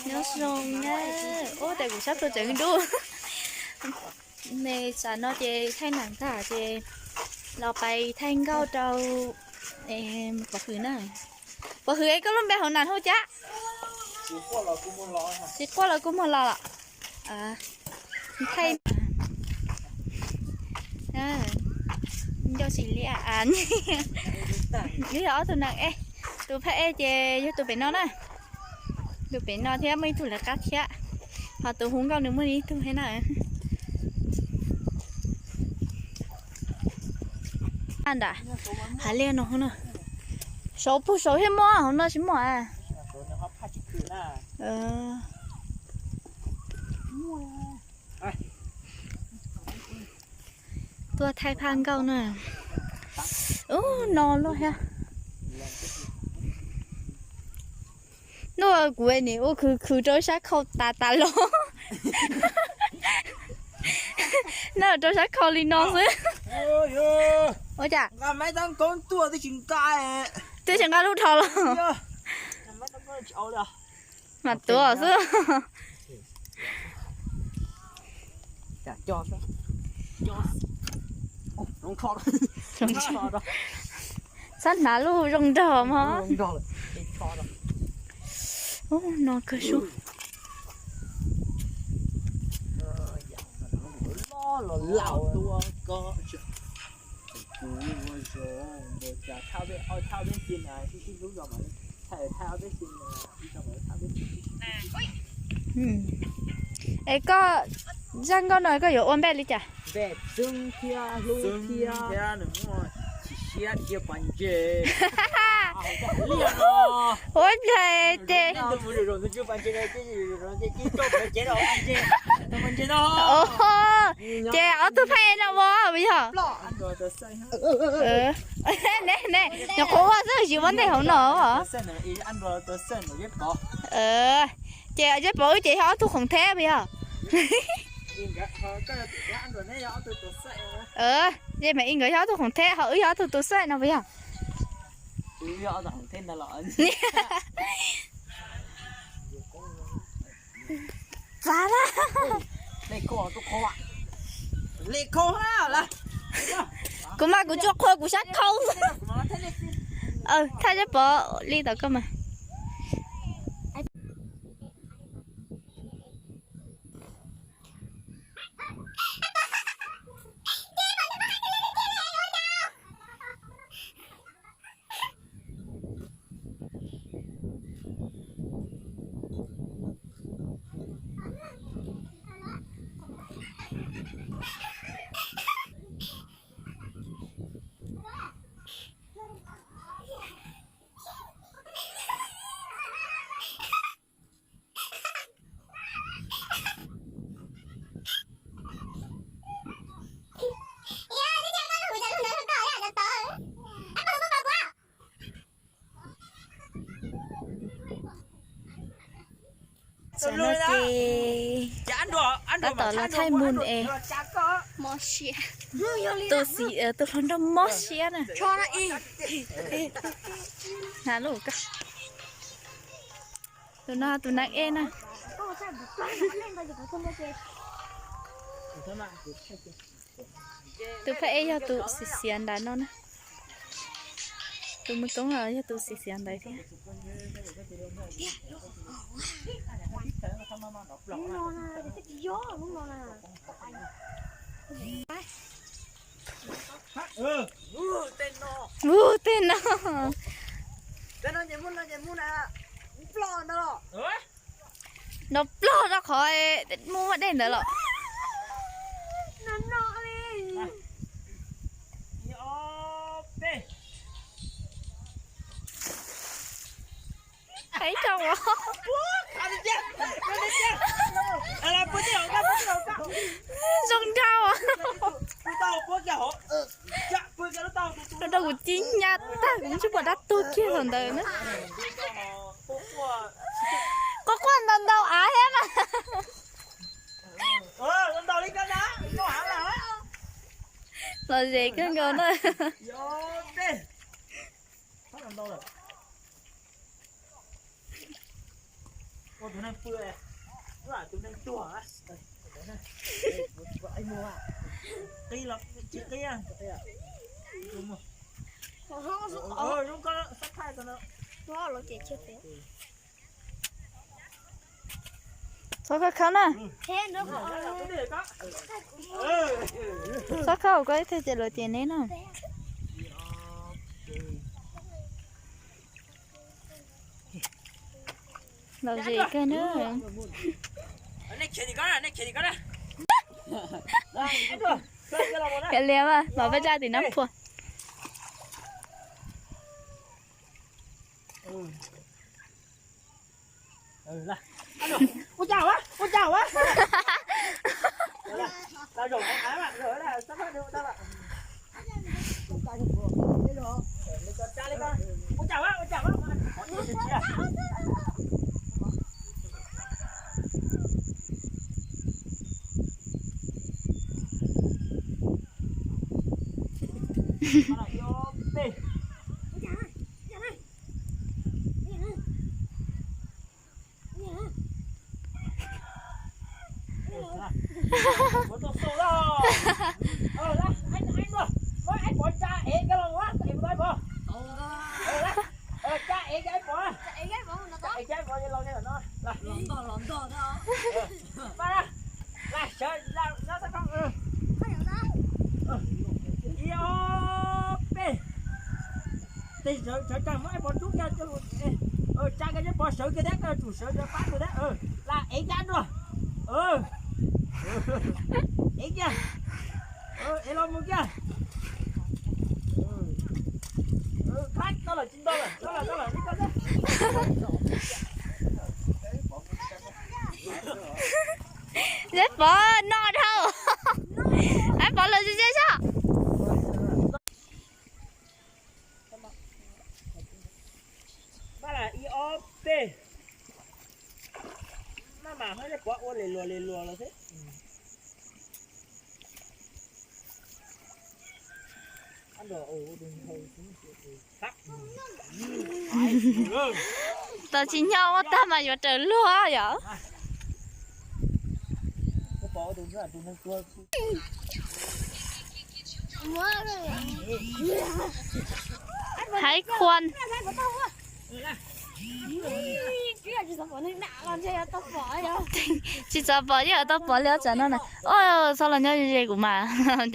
Nyob zoo na. Ub, tes kuv sab tua tseem dub. Nws tsam no ces thaij nas tag ces los pais thaij nkauj rau Pov Hwm na. Pov Hwm, koj lub npe hauv nas hu cas? Tsis quaj los kuj muag los los. Thaij ncauj tsis liab. Wb yog ob tug nas ej, tus phaj ej ces yog tus pem no na. Tus pem no thiab muaj ib tug lawv qab thiab, ho tus hu nkauj nws muaj ib tug thiab na. Nram hav liaj no na. Saud puag saud thiab muaj, hauv no tsis muaj. Tuaj thaij phaj nkauj na. Ub, no luaj thiab. Hnub kuv nim ua khwv khwv rau sab khau tas tas los. Noj rau sab khau li no xwb. Ua cas? Twb tsis nqa lub dhos los. Mas tuav xwb. Txhob hnav lub zoo nraug mog. Ub, no kawg sub. Es koj zaj nkauj no koj yuav ua npe li cas? Ua npe ces ces ob tug phaj ej no ua puas yog? Nyuam qhuav ua xwb tsis muab ntej hauv no. Ces Zeb Pov wb ces yog ob tug khoom theb puas yog? Zeb Pov nkawd yog ob tug khoom theb ho wb yog ob tug tus xaij no puas yog? Txav na. Kuv mas kuv tsuas qhuas kuv sab khau. Thaj Zeb Pov li tom koj mas. Tam no ces tab tom los thaij mus es tus xim, tus hluas nraug mob siab na. Hnav lub ko. Tus no tus nas ej na. Tus phaj ej yog tus xiv xiav ntawd no na. Tus mus toob los yog tus xiv xiav ntawd thiab. Ub, tej no. No ploj rau qhov muaj muaj dej ntawd los. Ib co ua. Zoo nraug. Rau kuv cib nyab tag kuv tsis pom dab tuag kiag thaum ntawd na. Quaj quaj ntau ntau av thiab mas. Lom zem kawg nkaus na. Tus neeg pw, tus neeg tuag. Qi los tsis qi. Txhob khawb khawb na. Txhob khawb, koj ib teg ces lawv cem neb na. Lom zem kawg na. Kav liam mas, los peb tsa tim nab phua. Ib ob peb. Tes sawv, sawv tag muab ib pov rub kiag, tsa kiag ib pov sawv kiag thiab, koj yuav tsum sawv sawv pab tus thiab. Las ev kiag dua. Ev kiag. Ev los mus kiag. Kab tau lawm, tsis ntau lawm, tau lawm, tau lawm, ib kab xwb. Zeb Pov no dhau. Zeb Pov lawm ze ze soj. Maj mam, Zeb Pov ua li luag li luag los xwb. Tau tsis nyob ua tag mas yuav raws luag yom. Hais khuam. Tsis txhob pom, yeej tau pom li ob tsam no na. Oj, txhob los nyob ze ze kuv mas,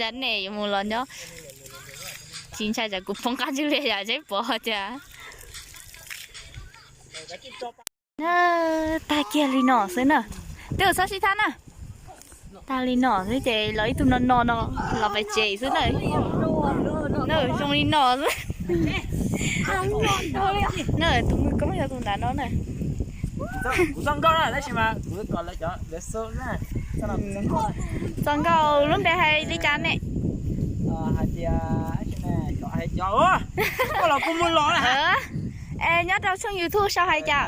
cas nej yuav mus los nyob. Tsis ntshai tsam kuv poob qab ntswg li yam Zeb Pov tias. Tag kiag li no xwb na. Twb txhob sib thab na. Tag li no xwb ces los ib tug no no no los pais tsev xwb na. Zoo li no xwb. Na tus mwj koob yog tus nram no na. Txog nkauj na, tab sis mas kuv kom lawv cov lawv xu na. Txog nkauj lub npe hais li cas ne? Hais tias, hais cov, koj los kuj muaj los na. Es nyob rau tshooj YouTube sau hais cas?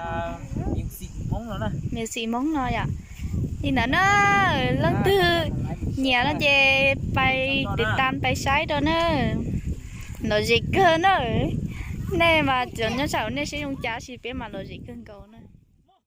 Music Hmoob no yom. Li ntawd na, leej twg nyiam no ces pais tiv tas pais saib rau na. Lom zem kawg na. Nej mas cov nyob sab hauv nej seb zoo cas, tab sis peb mas lom zem kawg nkaus na.